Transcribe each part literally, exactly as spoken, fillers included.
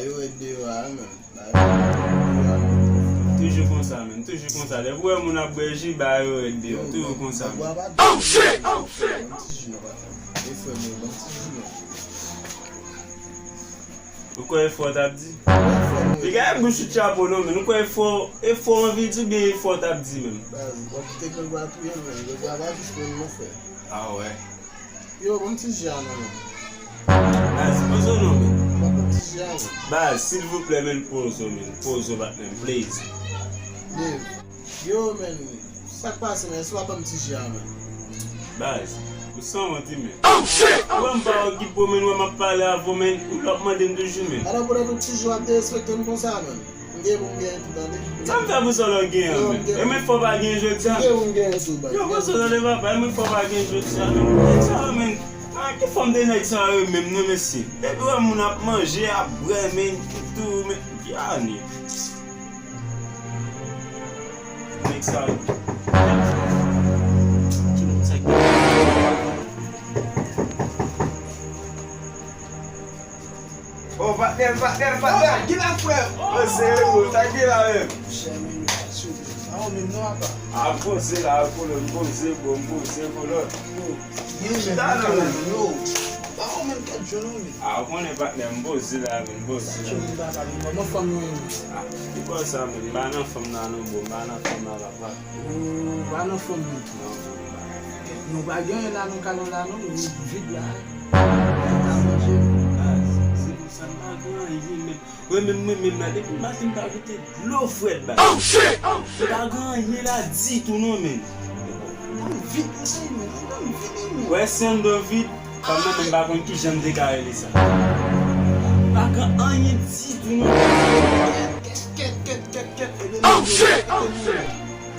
Yo rèd deyò a, menn. Ba yo rèd deyò a, menn. Toujou konsa, menn. Toujou konsa. Depi w wè moun ap bwè ji, ba yo rèd deyò. Toujou konsa, menn. Oh, shit! Oh, shit! E frè m, ban m ti ji, menn. Ou kwè e fò w t ap di? Piga e bouch ou chapo non, menn. Ou kwè e fò, e fò w anvi di oubyen e fò w t ap di menm? Baz, w ap kite grangou a touye m, menn. Grangou a pa jis menm non, frè. Ah wè. Yo, ban m ti ji a non, menn. Baz, poze w non, menn. Ban m ti ji a, menn. Baz, silvouplè, menn, poze w, menn. Poze w, patnè m, please. Dave. Yo, menn, sa k pase, menn? Èske w ap ban m ti ji a, menn? Baz, ou sanwont wi, menn. Oh, shit! Ou wè m pa okipe w, menn, ou wè m ap pale avè w, menn, ou l ap mande m toujou, menn. Alò, poutèt yon ti ji w ap derespekte m konsa, menn. M gen pou m genyen tou, tande. Sa m fè pou sa w genyen, menn? E mwen fò w pa genyen jodi a, menn. M gen pou m genyen tou, baz. Yo, poze w tande, papa, e mwen fò w pa genyen jodi a, menn. Nèg sa yo, menn. Ah, ki fòm de nèg sa yo menm, non, mesye? Depi w wè moun ap manje, ap bwè, menn, ki tou, menn, ki ane? Nèg sa yo. Oh, patnè, patnè, patnè. Oh, sa ki la, frè? Oh, serye, bro, sa ki la menm? Monchè, men nou pa sou pa ou menm non, apa. Ah, poze la, kolòn, poze, bro, m poze, kolòn. Yo, chita non, menn. Yo, pa ou menm kèt jwenn ou, menn. Ah, ou konnen, patnè, m poze la, menn, m poze la. Sa k jwenn ou, papa, menn, kòman fanm yo ye, menn? Ah, ki bò sa, menn? M pa nan fanm nan non, bro, m pa nan fanm nan, papa. Ou pa nan fanm, menn? Non, bro, m pa nan fanm. Nou pa gen anyen la, nou kalan la, non, nou vid la. Nou ka manje. Ah, se, se pou sa, m pa gen anyen, menn. Mwen menm, mwen menm la, depi maten m pa goute dlo frèt, baz. Oh, shit! Oh, shit! M pa gen anyen la ditou non, menn. Ban m vid la, men, ban m vid, men. Wè, se anndan vid, fanm nan menm pa konn kijan m te ka rele sa. M pa gen anyen ditou non. Kèt, kèt, kèt, kèt, kèt, kèt. Oh, shit! Oh, shit!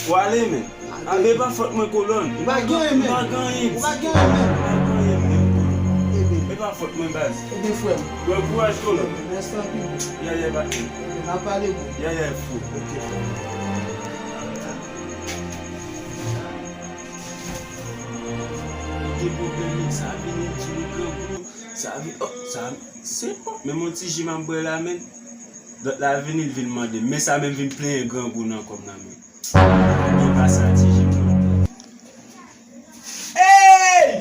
Ou ale, menn. Ah, men e pa fòt mwen, kolòn. Ou pa gen anyen menm. M pa gen anyen. Ou pa gen anyen menm. M pa gen anyen menm, kolòn. Ebyen. E pa fòt mwen, baz. Ebyen, frè m. Bon kouraj, kolòn. Rèste anpil. Yeah, yeah, patnè. Ebyen, n a pale, bro. Yeah, yeah, fou. Ok, frè m. Gen pwoblèm, men sa vini di nou grangou. Sa vi-, oh, sa, se bon. Men mon ti ji m ap bwè la, menn. Lòt la vini, l vin mande m. Men sa menm vin plenyen grangou nan kò m nan, menn. Gen pa sa, ti jim nan. Hey!